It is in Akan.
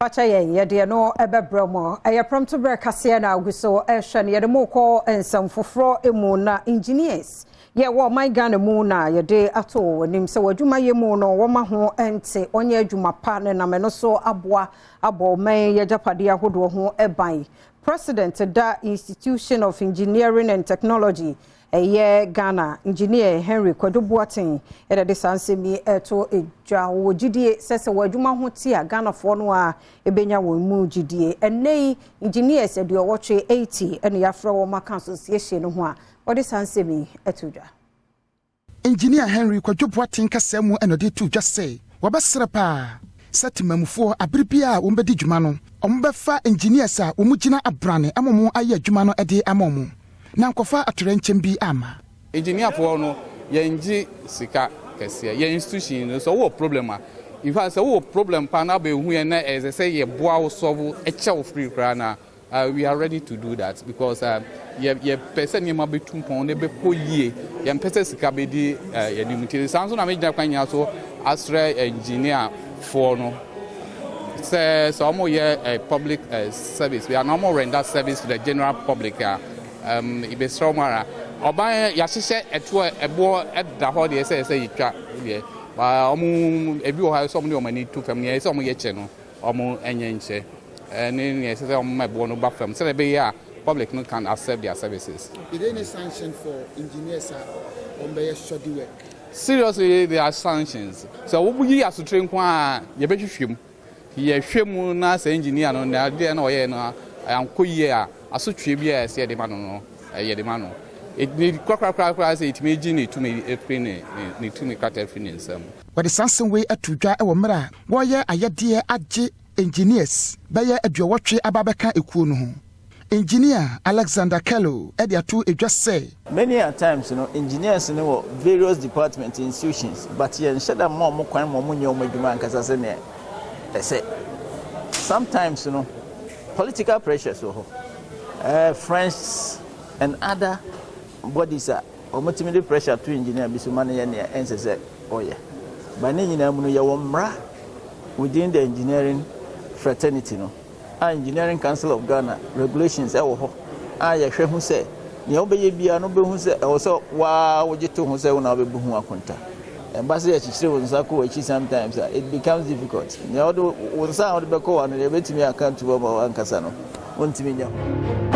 Fakyɛ yɛn, yɛdeɛ no ɛbɛbrɛ mu. Ɛyɛ prɔmto berɛ kaseɛ na agu so ɛhwɛ no. Yɛde mu kɔ nsɛm foforɔ mu na engineers yɛwɔ ɔman Ghana mu na yɛde ato wɔn anim sɛ wɔn yɛ mu no, wɔma ho nte, wɔnyɛ adwuma pa ne nam ɛno so aboa abɔ ɔman yɛgyapadeɛ ahodoɔ ho ban. President da Institution of Engineering and Technology ɛyɛ Ghana, Engineer Henry Kwadwo Boateng, ɛna de saa nsɛm yi ɛto edwa. Wɔ gyidie sɛ wɔ adwuma ho te a, Ghanafoɔ no a ebenya wɔn mu gyidie. Ɛnɛ yi engineers 80 80 ɛna yɛafrɛ wɔn aka association no ho a wɔde saa nsɛm yi ɛto dwa. Engineer Henry Kwadwo Boateng kasa mu ɛna ɔde to dwa sɛ wɔbɛsrɛ paa sɛ temamufoɔ abere bi a wɔn bɛdi dwuma no, wɔn bɛfa engineers a wɔn gyina abrane ama wɔn ayɛ adwuma no de ama wɔn na nkɔfa atorɛnkyɛm bi ama. Engineerfoɔ no, yɛngye sika kɛseɛ. Yɛn institution no, sɛ wowɔ problem a, in fact, sɛ wowɔ problem pa na abɛhu yɛn na ɛsɛ sɛ yɛboa wo solve, ɛkyɛ wo free koraa na we are ready to do that because yɛpɛ sɛ nneɛma bɛtu mpɔn na ɛbɛkɔ yie. Yɛmpɛ sɛ sika bɛdi yɛnim. Nti saa nso na megyina kwan nyinaa so asrɛ engineerfoɔ no sɛ wɔn yɛ public service bi ana wɔn render service to the general public a, ibɛsrɛ wɔn ara, ɔban yɛahyehyɛ ɛtoɔ ɛboɔ ɛda hɔ deɛ sɛ yɛtwa deɛ wɔn ebi wɔ hɔ sɛ wɔn de wɔn ani to fam nea ɛsɛ wɔn yɛ kyɛ no, wɔn nyɛ nkyɛ ɛne nea ɛsɛ sɛ wɔn ma ɛboɔ no ba fam sɛdeɛ ɛbɛyɛ a public no can accept their services. Is there any sanction for engineers a wɔn bɛyɛ shoddy work? Seriously, there are sanctions. Sɛ wɔyi asotire nko a, yɛbɛhwehwɛ mu, yɛhwɛ mu na sɛ engineer no na adeɛ na ɔyɛ no ankɔ yie a, asotwe bi a ɛsɛ yɛde ma no, yɛde ma no korakorakoraa sɛ yɛtumi gye ne tumi efiri ne tumi krataa firi ne nsam. Wɔde saa nsɛm wei ato dwa wɔ mmerɛ a wɔreyɛ ayɛdeɛ agye engineers bɛyɛ 80 aba bɛka ekuo no ho. Engineer Alexander Kello ɛde ato edwa sɛ. Many a times engineers no wɔ various department institutions, but yɛn hyɛ da ma ɔmo kwan ma ɔmo nyɛ ɔmo adwuma ankasa sɛnea ɛsɛ. Sometimes political pressures wɔ hɔ, friends and other bodies a ɔmo tumi de pressure to engineer bi so ma no yɛ nea ɛnsɛ sɛ ɔyɛ. But ne nyinaa mu no, yɛwɔ mmara within the engineering fraternity no a Engineering Council of Ghana regulations ɛwɔ hɔ a yɛhwɛ ho sɛ nea wobɛyɛ biara no, wobɛhu sɛ ɛwɔ sɛ waa wogye to ho sɛ wo na wobɛbu ho akonta. Ɛba sɛ yɛkyekyere wo nsa kɔ w'akyi sometimes a, it becomes difficult. Nea wode wo nsa a wode bɛkɔ w'ano deɛ, wobɛtumi aka nto hɔ ma wankasa no wontumi nyɛ ho.